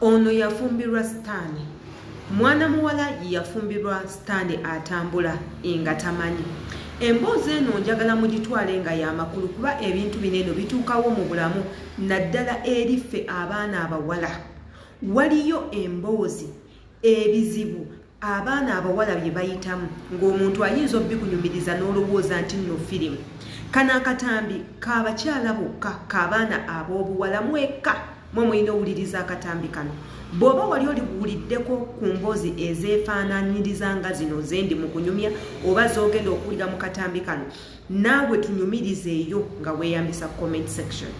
Ono yafumbirwa sitaani. Mwana muwala yafumbirwa sitaani atambula nga tamanyi. Emboozi eno njagala mugitwale nga ya makulu kuba ebintu bino eno bituukawo mu bulamu naddala eri ffe abaana abawala. Waliyo emboozi, ebizibu abaana abawala bye bayitamu ng'omuntu ayinza obikunyumiriza n'olowooza nti nno firimu. Kano akatambi ka bakyala bokka, k'abaana ab'obuwala mwekka mwe mulina owuliriza akatambi kano. Bw'oba wali oliwuliddeko ku mboozi ezeefaanaanyiriza nga zino ze ndi mu kunyumya oba z'ogenda okuwulira mu katambi kano, naawe tunyumirizeeyo nga weeyambisa comment section.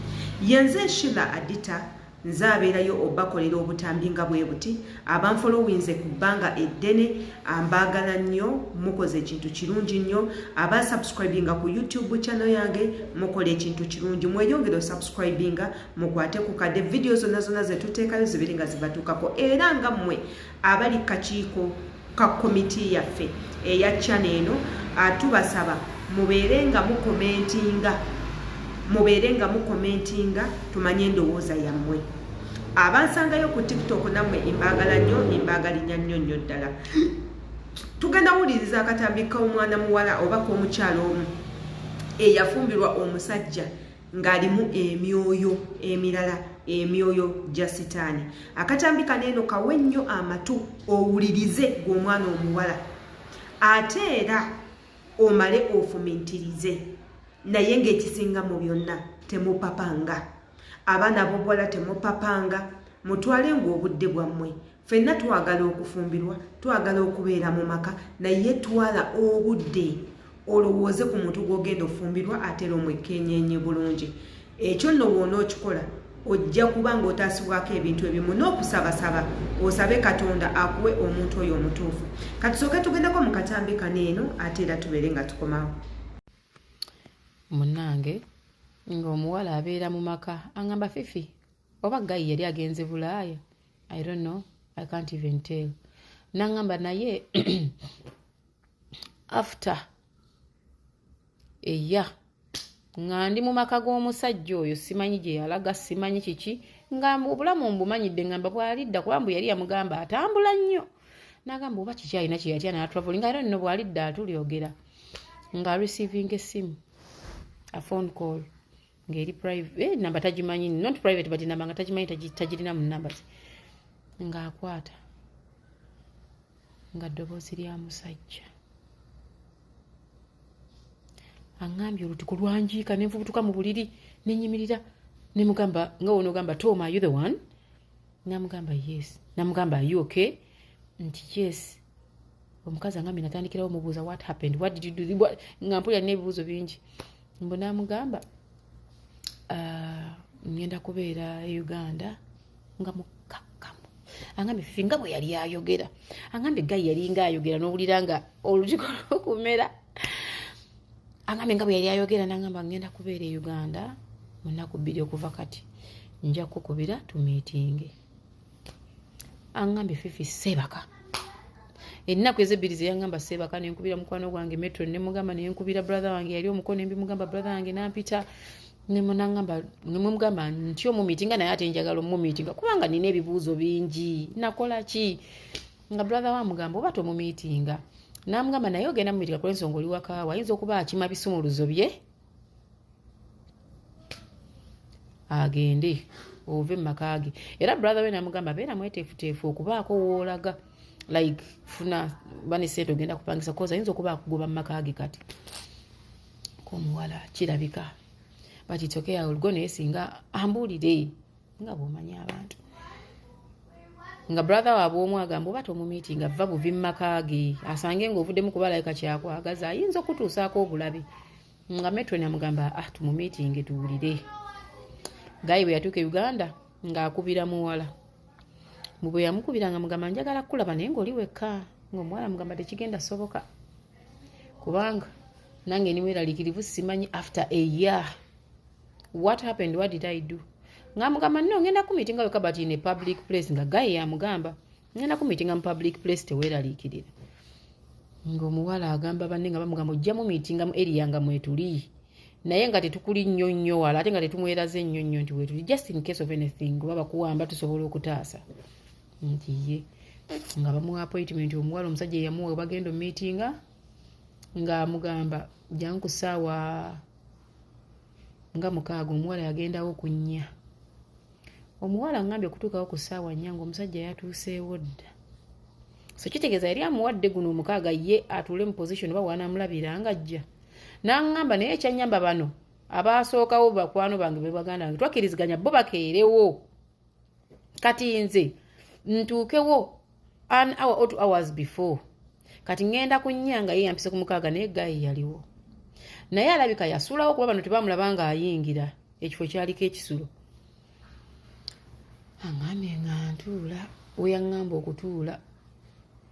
Yenze Sheila Adita. Nze abeerayo obakolera obutambi nga bwe buti. Abanfolowinze ku bbanga eddene mbaagala nnyo, mukoze ekintu kirungi nnyo. Abasubscribinga ku YouTube channel yange mukola ekintu kirungi, mweyongere osubscribinga, mukwate ku kadde, vidiyo zonna zonna ze tuteekayo zibeere nga zibatuukako. Era nga mmwe abali kakiiko ka komiti yaffe eya channel eno, tubasaba mubeere nga mukomentinga, mubeere nga mukomentinga tumanye endowooza yammwe. Abansangayo ku TikTok nammwe mbaagala nnyo, mbaagalinya nnyo nnyo ddala. Tugenda wuliriza akatambi k'omwana muwala oba k'omukyala omu eyafumbirwa omusajja ng'alimu emyoyo emirala, emyoyo gya sitaani. Akatambi kano eno kawe nnyo amatu owulirize gw'omwana omuwala, ate era omale ofumintirize. Naye ng'ekisinga mu byonna, temupapanga. Abaana ab'obuwala temupapanga, mutwale ng'obudde bwammwe. Ffenna twagala okufumbirwa, twagala okubeera mu maka, naye twala obudde olowooze ku muntu gw'ogenda ofumbirwa, ate era omwekkenyenye bulungi. Ekyo nno bw'onookikola ojja kuba ng'otaasibwako ebintu ebimu, n'okusabasaba osabe Katonda akuwe omuntu oyo omutuufu. Katusooke tugendeko mu katambi kano eno, ate era tubeere nga tukomawo. Munnange ng'omuwala abeera mu maka aŋŋamba, Fifi, oba guy yali agenze Bulaaya, I don't know, I can't even tell. Naŋŋamba naye after eya nga ndi mu maka g'omusajja oyo, simanyi gye yalaga, simanyi kiki, nga obulamu mbumanyidde. Ngamba bw'alidda, kuba mbu yali yamugamba atambula nnyo, n'agamba oba kiki alina kye yatya n'atravelinga era nno bw'alidda atulyogera nga receiving essimu, a phone call ng'eri private, namba tagimanyi, not private but namba nga tagimanyi, tagirina mu namba ze. Ng'akwata nga ddoboozi lya musajja. Aŋŋambye olutiko lwanjiika, ne nfubutuka mu buliri, ne nnyimirira, ne mugamba nga wonoogamba, "Tom, are you the one?" Namugamba, "Yes." Namugamba, "Are you okay?" Nti, "Yes." Omukazi angambye natandikirawo mubuuza, "What happened? What did you do?" Nga mpulira nina ebibuuzo bingi. Mbu namugamba, "Ah, ngenda kubeera e Uganda." Nga mukkakkamu angambye, Fifi, nga bwe yali ayogera, angambye guy yalinga ayogera n'owulira nga olutiko lwokumera. Angambye nga bwe yali ayogera, nangamba, "Ngenda kubeera e Uganda mu nnaku 2 okuva kati, nja kukubira tumiitinge." Angambye, Fifi, seebaka ennaku ezebbiri zeyaŋŋamba, seebaka. Nenkubira mukwano gwange metro, nemugamba, nenkubira brother wange yali omukono, embimugamba, brother wange nampita, nemunagamba, nemugamba nti omumiitinga, naye ate njagala omumiitinga kubanga nina ebibuuzo bingi, nakola ki? Nga brother wamugamba, oba tomumiitinga? Namugamba, naye ogenda mumiitinga kulwensonga oli wakaawo, ayinza okuba akima bisumuluzo bye agende ove mu maka ge. Era brother we namugamba, beera mweteefuteefu okubaako woolaga, like funa ba ne sente ogenda kupangisa, 'cause ayinza okuba akugoba mu maka ge. Kati komuwala kirabika, but it's okay, I will go, naye singa ambuulire nga bw'omanyi abantu. Nga brother waabwe omu agamba, oba tomumiitinga, va buvi mu maka ge, asange ng'ovuddemu kuba kyakwagaza, ayinza okutuusaako obulabe. Nga metron amugamba, ah, tumumiitinge tuwulire. Guy bwe yatuuka e Uganda ng'akubira muwala. Mu bwe yamukubira nga mugamba, "Njagala kukulaba naye ng'oli wekka." Ng'omuwala mugamba, "Tekigenda soboka kubanga nange ndi mweraliikirivu, simanyi after a year what happened, what did I do?" Ng'amugamba, "No, ngenda kumiitinga wekka but in a public place." Nga guy yamugamba, "Ngenda kumiitinga mu public place, teweeraliikirira." Ng'omuwala agamba banne nga bamugamba, "Ojja mumiitinga mu area nga mwetuli." Naye nga tetukuli nnyo nnyo wala, ate nga tetumweraze nnyo nnyo nti wetuli, just in case of anything, oba bakuwamba tusobola okutaasa. Nti ye nga bamuwa appointment omuwala, omusajja eyamuwa, bagenda omumeetinga, ng'amugamba jangu ku ssaawa nga 6. Omuwala yagendawo ku 4. Omuwala ngambye okutuukawo ku ssaawa 4 ng'omusajja yatuuseewo dda. So kitegeeza yali amuwadde guno 6 ye atuule mu position oba wanaamulabira nga ajja. N'aŋŋamba, naye ekyanyamba, bano abaasookawo bakwano bange be baganda bange, twakkiriziganya bo bakeerewo, kati nze ntuukewo an hour or 2 hours before. Kati ŋŋenda ku 4 nga ye yampise ku 6, naye guy yaliwo, naye alabika yasulawo kuba bano tebamulaba ng'ayingira ekifo kyaliko ekisulo. Aŋŋambye nga ntuula we yaŋŋamba okutuula,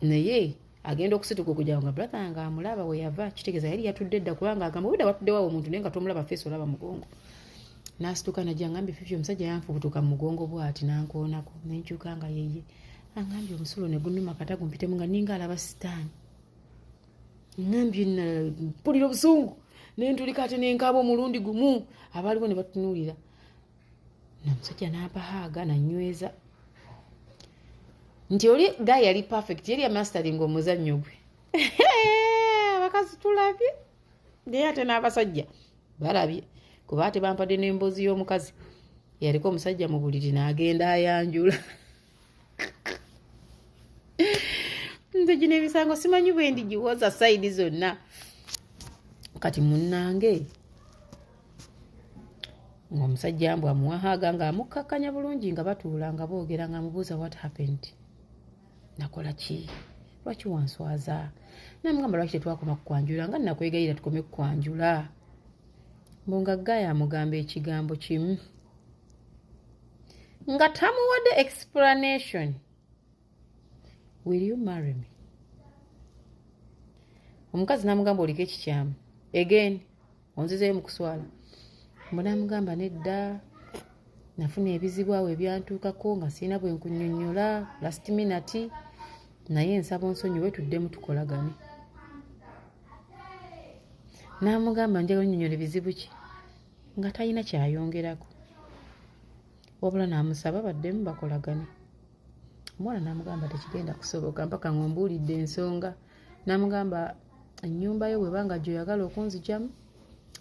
naye agenda okusituka okujja nga brother nga amulaba we yava. Kitegeeza yali yatudde dda, kubanga agamba obudde watuddewawo omuntu naye nga tomulaba face, olaba mugongo. N'asituka najja. Ngambye, "Fifi, omusajja yanfubutuka mu mugongo bw'ati n'ankoonako, nenkyuka nga yeye." Angambye omusulo ne gunnuma kata gumpitemu, nga ninga alaba sitaani. Ngambye mpulira obusungu, nentulika ate nenkaaba omulundi gumu, abaaliwo ne batunuulira. Namusajja n'ampa hug, nanyweza nti oli guy yali perfect, yali amasteringa omuzannyo gwe. Abakazi tulabye, naye ate n'abasajja balabye, kuba ate bampadde n'emboozi y'omukazi yaliko omusajja mu buliri n'agenda ayanjula. Nze gino emisango simanyi bwe ndigiwoza side zonna. Kati munnange, ng'omusajja mbw amuwa hug, ng'amukkakkanya bulungi, nga batuula nga boogera, ng'amubuuza, "What happened? Nakola ki? Lwaki wanswaza?" Namugamba, "Lwaki tetwakoma kukwanjula? Nga nakwegayira tukome kukwanjula." Mbu nga guy amugamba ekigambo kimu nga tamuwadde explanation, "Will you marry me?" Omukazi n'amugamba, "Oliko ekikyamu again, onzizeyo mu kuswala." Mbu n'amugamba, "Nedda, nafuna ebizibu awo ebyantuukako nga sirina bwe nkunnyonnyola last minute, naye nsaba onsonyiwe tuddemu tukolagane." N'amugamba, "Njagala onnyonnyola ebizibu ki?" Nga talina kyayongerako, wabula n'amusaba baddemu bakolagane. Omuwala n'amugamba, "Tekigenda kusoboka mpaka ng'ombuulidde ensonga." N'amugamba, "Ennyumba yo bw'eba gy'oyagala okunzigyamu,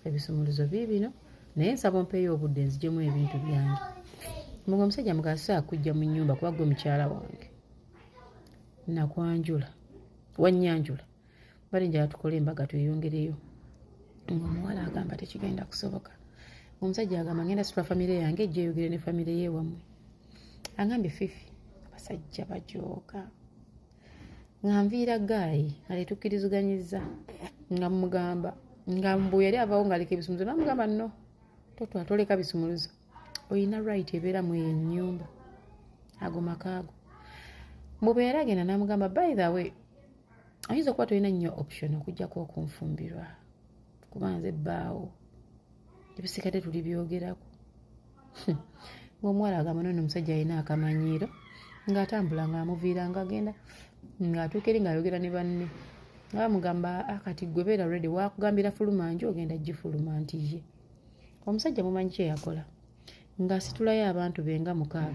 ebisumuluzo biibino, naye nsaba ompeeyo obudde nzigyemu ebintu byange." Nga omusajja mugamba, "Saa kujja mu nnyumba kuba gwe mukyala wange, nakwanjula, wannyanjula, bali njala tukole embaga tweyongereyo." Ng'omuwala agamba tekigenda kusoboka. Omusajja agamba, "Ngenda situla famire yange ejja eyogere ne famire yewammwe." Agambye, "Fifi, abasajja bajooka." Nga nviira guy nga tetukkiriziganyizza, nga mugamba nga mbu yali avaawo ng'aleka ebisumuluzo. Namugamba, "No, totwala, toleka bisumuluzo, oyina right ebeera mu eyo ennyumba, ago makaago." Mbu bwe yali agenda n'amugamba, "By the way, oyinza okuba tolina nnyo option okugjako okunfumbirwa, kuba nze bbaawo, ebisigadde tuli byogerako." Ng'omuwala agamba, "Nono omusajja alina akamanyiiro." Ng'atambula ng'amuviira, ng'agenda, ng'atuuka eri ng'ayogera ne banne, nga bamugamba, "Kati gwe beera ready, wakugambira fuluma nju, ogenda gifuluma." Nti ye omusajja mumanyi kye yakola? Ng'asitulayo abantu be nga 6,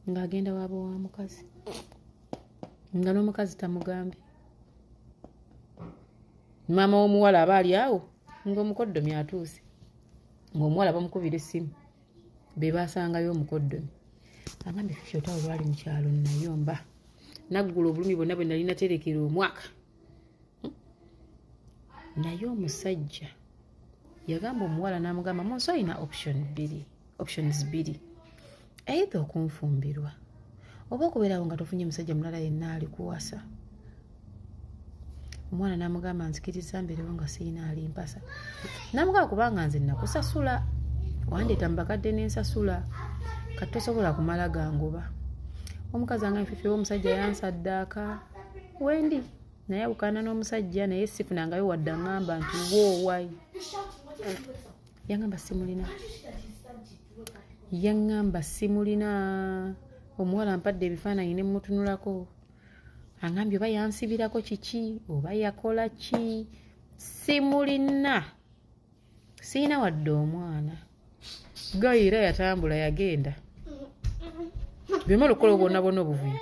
ng'agenda waaba wa mukazi, nga n'omukazi tamugambye. Maama w'omuwala aba ali awo ng'omukoddomi atuuse, ng'omuwala bamukubira essimu, be basangayo omukoddomi. Agambye, "Fifi, otawo lwali mu kyalo nayomba, naggula obulumi bwonna bwe nali naterekera omwaka." Naye omusajja yagamba omuwala n'amugamba, "Mu nsi olina option bbiri, options bbiri, either okunfumbirwa oba okubeerawo nga tofunye musajja mulala yenna ali kuwasa." Omwana n'amugamba, "Nzikiriza mbeerewo nga siyina alimpasa." N'amugamba, "Kubanga nze nakusasula, wandeeta mu bakadde n'ensasula, kati tosobola kumala gangoba." Omukazi anga nfifi, omusajja yansaddaaka wendi naye awukana n'omusajja, naye sifunangayo wadde aŋŋamba nti woowai. Yaŋŋamba simulina, yaŋŋamba simulina. Omuwala mpadde ebifaananyi ne mutunulako, aŋambye oba yansibirako kiki oba yakola ki, simulina. Siina wadde omwana. Guy era yatambula yagenda. Byomala okukola bwonna bwonna obuvuyo.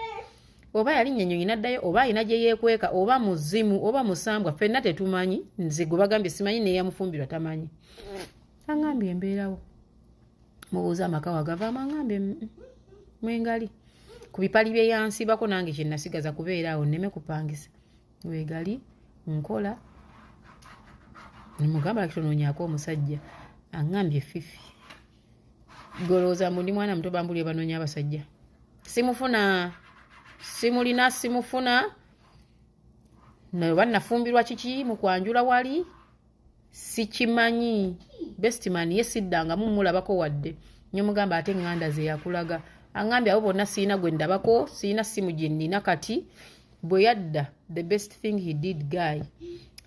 Oba yalinnya ennyonyi n'addayo, oba alina gye yeekweka, oba muzimu, oba musambwa, ffenna tetumanyi. Nze gwe bagambye simanyi, neyamufumbirwa tamanyi. Aŋŋambye embeerawo. Mubuuza amaka wagavaamu, aŋŋambye mwengali. Ku bipali bye yansibako nange kye nasigaza kubeera awo nneme kupangisa. Weegali nkola. Nemugamba lwaki tonoonyaako omusajja? Aŋŋambye Fifi. Golowooza mbu ndi mwana muto bambulire banoonya abasajja. Simufuna. Simulina, simufuna. Oba nafumbirwa kiki mu kwanjula wali? Sikimanyi. Bestman ye siddangamu mulabako wadde. Nyomugamba ate eŋŋanda ze yakulaga. Aŋŋambye abo bonna siina gwe ndabako, siina simu gye nnina kati. Bwe yadda, the best thing he did guy.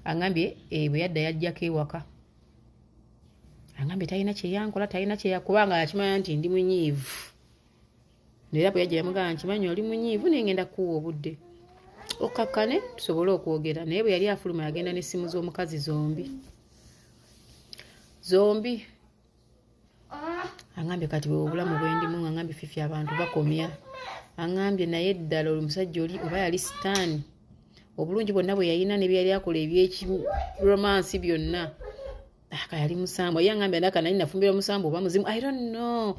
Aŋŋambye bwe yadda yajjako ewaka. Aŋŋambye talina kye yankola, talina kye yakubanga yakimanya nti ndi munyiivu. Era bwe yajja yamugamba nkimanyi oli munyiivu naye ngenda kukuwa obudde. Okkakkane tusobole okwogera. Naye bwe yali afuluma yagenda n'essimu z'omukazi zombi. Zombi. Aŋŋambye kati bwe obulamu bwe ndimu, aŋŋambye Fifi abantu bakomya. Aŋŋambye naye ddala omusajja oli oba yali sitaani. Obulungi bwonna bwe yalina ne bye yali akola eby'ekiromansi byonna. Aka yali musambwa. Ye aŋŋambye ndaka nali nafumbira musambwa oba muzimu. I don't know.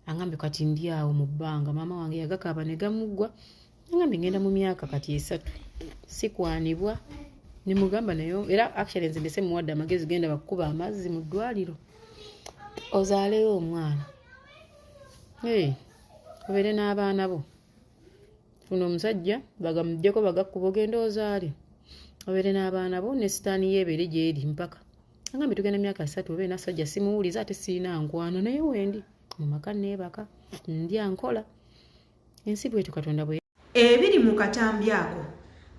Aŋŋambye kati ndi awo mu bbanga. Maama wange yagakaaba ne gamuggwa. Aŋŋambye ngenda mu myaka kati 3. Sikwanibwa. Ne mugamba naye era actually nze ndese muwadde amagezi genda bakukuba amazzi mu ddwaliro. Ozaaleyo omwana. Hey, obeere n'abaana bo. Funa omusajja bagamuggyeko bagakkuba ogenda ozaale. Obeere n'abaana bo ne sitaani yeebeere gy'eri mpaka. Agambye tugenda myaka 3 obeere n'asajja simuwuliza ate sirina nkwano naye wendi. Mu maka neebaka, ndya nkola. Ensi bwetyo Katonda bwe. Ebiri mu katambi ako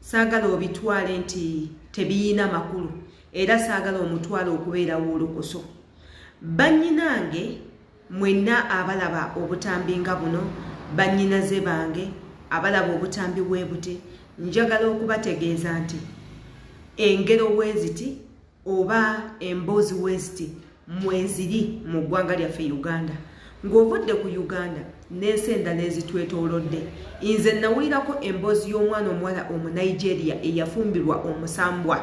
saagala obitwale nti tebiyina makulu era saagala omutwale okubeerawo olukoso. Bannyinange mwenna abalaba obutambi nga buno, bannyinaze bange abalaba obutambi bwe buti, njagala okubategeeza nti engero weeziti oba emboozi weeziti mweziri mu ggwanga lyaffe Uganda. Ng'ovudde ku Uganda n'ensi endala ezitwetoolodde. Nze nawulirako emboozi y'omwana omuwala Omunigeria eyafumbirwa omusambwa.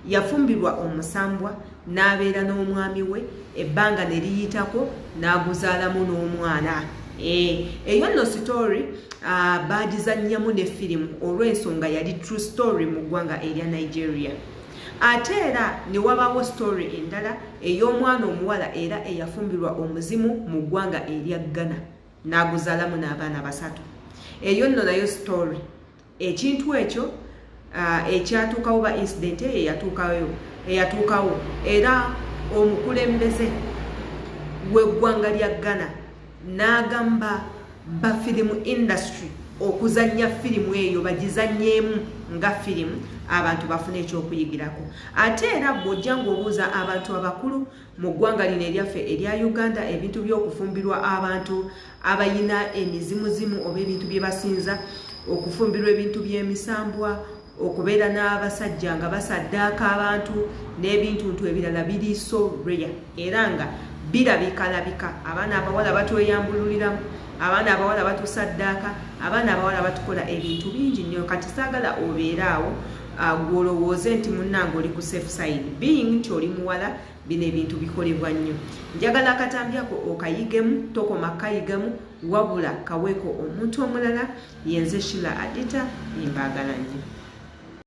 Yafumbirwa omusambwa n'abeera n'omwami we ebbanga ne liyitako n'aguzaalamu n'omwana. Eyo nno story baagizannyamu ne firimu olw'ensonga yali true story mu ggwanga erya Nigeria. Ate era ne wabaawo story endala ey'omwana omuwala era eyafumbirwa omuzimu mu ggwanga erya Ghana n'aguzaalamu n'abaana 3. Eyo nno nayo story. Ekintu ekyo ekyatuukawo ba incident eyo eyatuukawo era omukulembeze w'eggwanga lya Ghana n'agamba ba film industry okuzannya firimu eyo bagizannyeemu nga firimu abantu bafune ekyokuyigirako. Ate era bw'ojja ng'obuuza abantu abakulu mu ggwanga lino eryaffe erya Uganda ebintu by'okufumbirwa abantu abayina emizimuzimu oba ebintu bye basinza, okufumbirwa ebintu by'emisambwa, okubeera n'abasajja nga basaddaaka abantu n'ebintuntu ebirala biri so rare era nga birabikalabika. Abaana abawala batweyambululiramu, abaana abawala batusaddaaka, abaana abawala batukola ebintu bingi nnyo. Kati saagala obeere awo gw'olowooze nti munnange oli ku safe side, being nti oli muwala bino ebintu bikolebwa nnyo. Njagala akatambi ako okayigemu, tokoma kayigamu, wabula kaweeko omuntu omulala. Yenze Shila Adita, mbaagala nnyo.